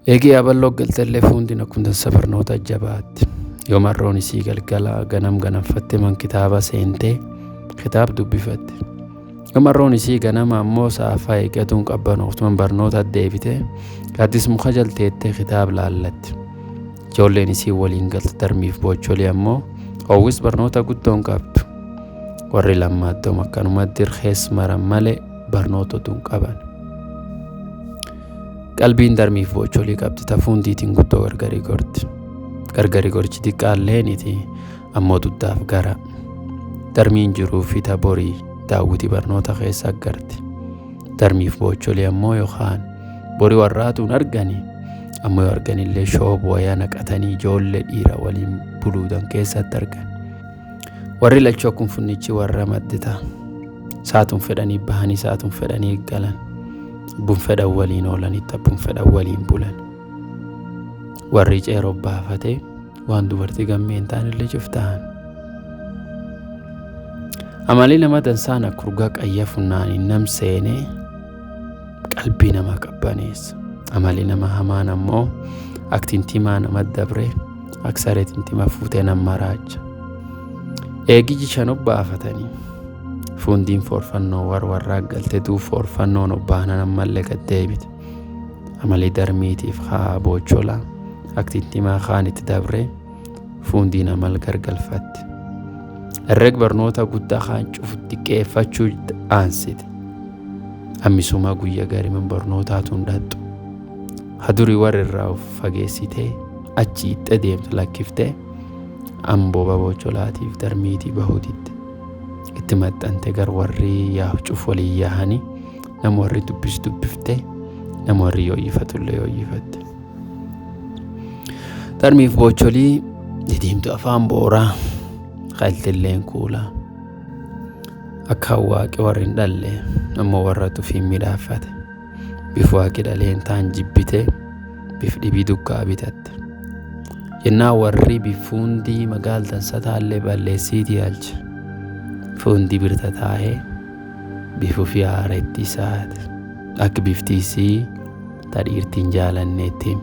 Eegee Yaaballoo galtellee fuundiin akkuma dansa barnoota jabaatti. Yoo marroon isii galgala ganam ganamfatte man kitaaba seentee kitaaba dubbifatte. Yoo marroon isii ganama ammoo saafaa eegatuun qabbanooftu man barnoota deebite gaaddis muka jalteettee kitaaba laallatti. Ijoolleen isii waliin galtu darmiif boocholii ammoo hawwis barnoota guddoon qabdu. Warri lammaattoom akkanuma dirqees maran malee barnoota otuu hin qaban. Qalbiin darmiif boocholii qabdi ta fuundiitiin guddoo gargari gorti. Gargari gorchi xiqqaalleeniti ammoo duddaaf gara. Darmiin jiruu fi ta borii daawwitii barnoota keessa aggarti. Darmiif boocholii ammoo yookaan borii warraatuun argani ammoo yoo arganillee shoob wayaa naqatanii ijoollee dhiira waliin buluudan keessatti argan. Warri lachuu akkuma funnichi warra maddi ta'a. Saatun fedhanii bahanii saatun fedhanii galan. Abbun fedhan waliin oolanitti abbun fedhan waliin bulan. Warri ceeroo baafatee waan dubartii gammee hin taanellee cuftaan. Amalii nama dansaan akka urgaa qayya funnaaniin nam seenee qalbii namaa qabbaneessa. Amalii nama hamaan ammoo akka tintimaa nama dabree akka saree tintima fuutee nam maraacha. Eegiji shan obbaafatanii fundiin foorfannoo war warraa galte duub foorfannoon obbaanan ammallee gad deebite. Amalii darmiitiif haa boocholaa akka tintimaa kaan itti dabree fundiin amal gargalfatte. Herreg barnoota guddaa kaan cufu xiqqeeffachuu aansite. Ammisuma guyya gariman barnootaatu hin dhaqxu. Hadurii warri irraa of fageessitee achi ixxe deemtu lakkiftee ambooba bocholaatiif darmiitii bahuutitti. Itti maxxante gar warri yaa'u cuf waliin yaahanii nama warri dubbis dubbiftee nama warri yooyyifatullee yooyyifatte. Darmiif bocholii didiimtu afaan booraa qaltilleen kuulaa. Akka waaqi warri hin dhalle ammoo warra tufiin midhaaffate. Bif waaqi dhaleen taan jibbitee bif dhibii dukkaa bitatte. Jennaan warri bif fuundii magaal dansa taallee balleessiitii alche. Fuundii birta taa'ee bif ufii haaretti isaate. Akka bifti isii ta dhiirtiin jaalanneetti.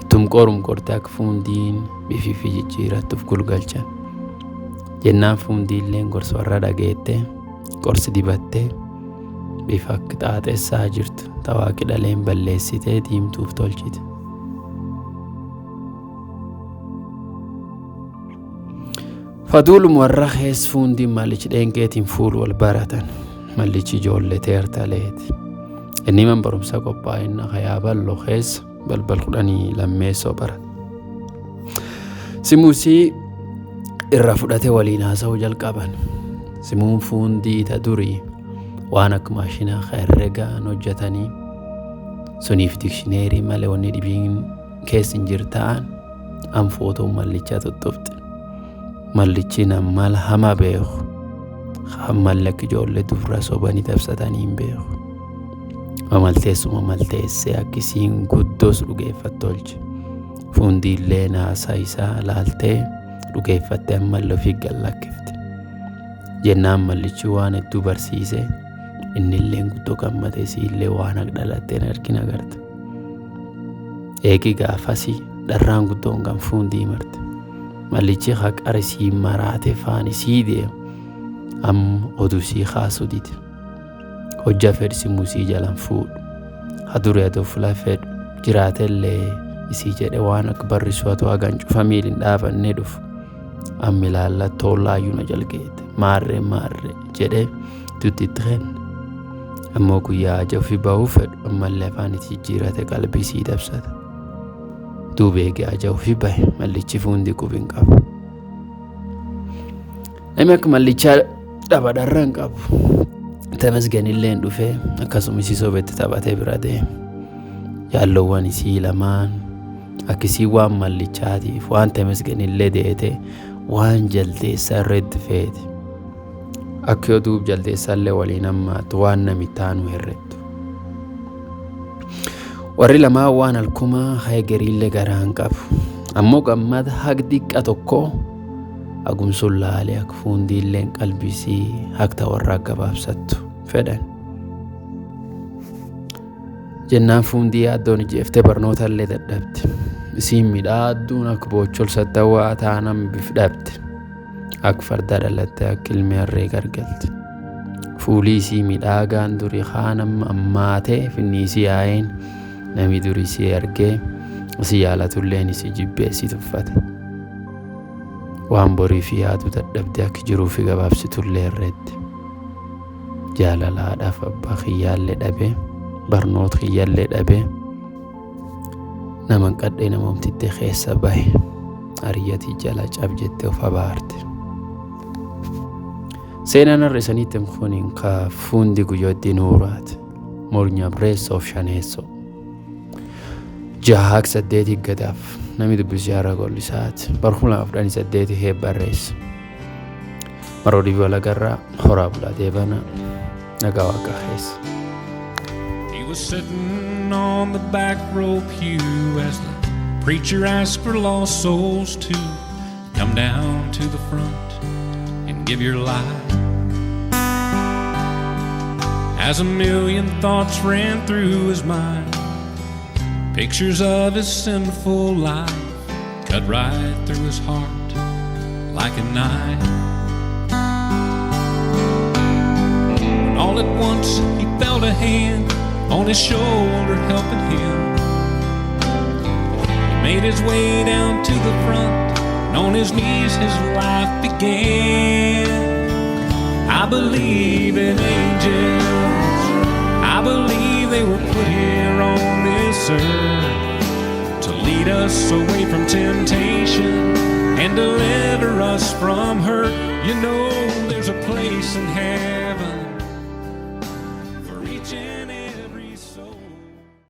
Ittum qorum qorte akka fuundiin bifi fi jijjiirattuuf gulgalchan. Jennaan fuundiilleen gorsa warra dhageette qorsi dibattee bifa akka xaaxessaa jirtu ta waaqi dhaleen balleessitee diimtuuf tolchite. Faduulum warra keessa fuundiin mallichi dheenqeetiin fuul wal baratan mallichi ijoollee teertaleeti. Inni man barumsa qophaa'inna kayaa ballo keessa balbal 12 barata. Simuusii irra fudhate waliin haasa'uu jalqaban. Simuun fuundii ta durii waan akka maashinaa herregaan hojjetanii suniif dikshineerii malee wanni dhibiin keessa hin jirtaan an footoo mallichaa tuttuqxe. Mallichi nam mala hama beeku. Malli akka ijoollee dubra sobanii dabsatanii hin beeku. Mamalteessuma malteessee akka isiin guddoos dhugeeffattu tolche. Fuundiillee naasaa isaa laaltee dhugeeffattee ammallee ofii gallakkifte. Jennaan mallichi waan hedduu barsiise innilleen guddoo gammade isiillee waan akka dhalatteen argina agarte. Eegi gaafasii dharraan guddoon kan fuundii marte. Mallichi haqara isii maraate faan isii deemu amma oduu isii kaasuu dide. Hojja fedhu simuu isii jalan fuudhu. Haduri adoo fula fedhu jiraatellee isii jedhe waan akka barrisuu atoo hagan cufa miilin dhaabannee dhufu. Ammi ilaallattoo laayyuu na jalgeete maarree maarree jedhee dudditti kenne. Ammoo guyyaa aja ofii bahuu fedhu ammallee afaan itti jijjiirate qalbii isii dabsata. Duuba eegee aja ofii bahe mallichi fuundi qubi hin qabu. Namni akka mallichaa dhaba dharra hin qabu. Tamasganillee dhufee akkasuma isii sobetti taphatee bira deeme. Jaalloowwan isii lamaan akkisii waan mallichaatiif waan tamasganillee deete waan jaldeessaa irratti feete. Akka yoo duub jaldeessaallee waliin hammaatu waan namittaanu herrettu. Warri lamaan waan halkumaa hegeriillee garaa hin qabu. Ammoo gammada haq diqqa tokko hagumsuun laalee akka fuundiilleen qalbisii haqta warraa gabaabsattu fedhan. Jennaan fuundii yaaddoon ijeeftee barnoota illee dadhabde. Isiin midhaadduun akka boochol sattawwaa taanan bif dhabde. Akka farda dhalatte akka ilmi harree gargalte. Fuulii isii midhaagaan durii kaan ammaatee finniisii yaa'een nami durii isii argee isii yaalatulleen isii jibbee isii tuffate. Waan borii fi yaadu dadhabde akka jiruu fi gabaabsitullee irreetti. Jaalalaadhaaf abbaa kiyyaallee dhabee barnoota kiyyaallee dhabee nama qadhee namoomtittee keessa bahe ariyyatii jala cab jettee of abaarte. Seenaan har'a isaniitti kuniin ka fuundi guyyootti nuuraati. Mornya bireessoof shaneessoo. Jahaak saddeeti gadaaf namni dubbisee har'a gollisaati. Barkuma lamaaf kudhanii saddeeti heebbarreessa. Maroo dhibii walagarraa horaa bulaa deebana nagaa waaqa keessa. He was sitting on the back row pew as the preacher asked for lost souls to come down to the front and give your life. As a million thoughts ran through his mind, pictures of his sinful life cut right through his heart like a knife. When all at once he felt a hand on his shoulder helping him. He made his way down to the front, and on his knees his life began. I believe in angels. I believe they were put here on this earth to lead us away from temptation and deliver us from hurt. You know, there's a place in heaven